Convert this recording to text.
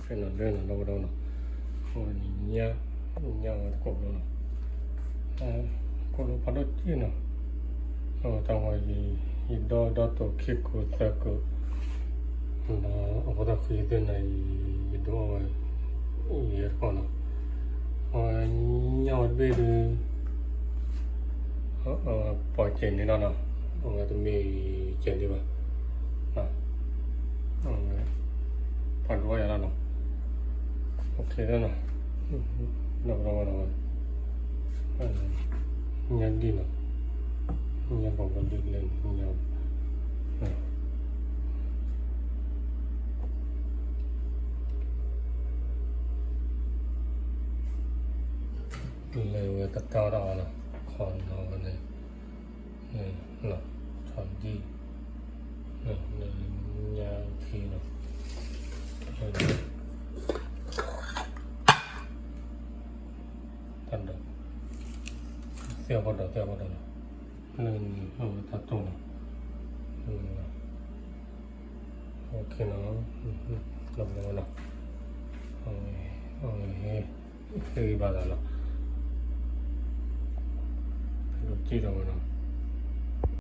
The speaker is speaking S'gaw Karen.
ဖဲနီၤလၢနီၤ ဒီပုၢ်ဒီဝဲၢ်နီၤ, အဝဲန့ၣ် ညၣ်ဝဲတကိးဘျီနီၤ, ကိးလီၤဖးဒိၣ်တံၢ်နီၤ, တၢ်ဝဲ ယဒီဒီတိၤခံကိးသၢကိး, ဒီးအဖိသၣ်ဃံသ့ၣ်န့ၣ် ယဒိအီၣ်ဝဲ ယဲတကိးနီၤ, အဝဲညၣ်ဝဲတဘ့ၣ်ဒုး ပှၤကဲၤန့ၢ်လီၤနီၤ, အဝဲတမ့ၢ်ကဲၤန့ၢ်ဘၣ်, ပှၤဒိယၤလီၤနီၤ, အိၣ်ခ့နီၤ, ဒီပုၢ်ဒီဝဲၢ်နီၤ, ညၣ်ဒံၣ်နီၤ, ညၣ်ပှၤဒိလဲၣ်ညၣ်, လဲၤဝဲတတၢ်ဒီးနီၤ, ခီနီၤဝဲန့ၣ်, ထီၣ်ဒံၣ်, ညၣ်ခံနီၤ, တၢ်ဒီး, သ့ၣ်အဖီဒီး သ့ၣ်အဖီဒီးနီၤ, လၢန့ၣ်အဝဲတၢ်တိၢ်နီၤ, အိၣ်ခ့နီၤ, ဒီပုၢ်ဒီဝဲၢ်နီၤ, အဝဲ, အဝဲ, ဟ့ၣ်ဂံၢ်ဘါသးနီၤ, ဖဲလီၤတံၢ်ဒီးဝဲနီၤ,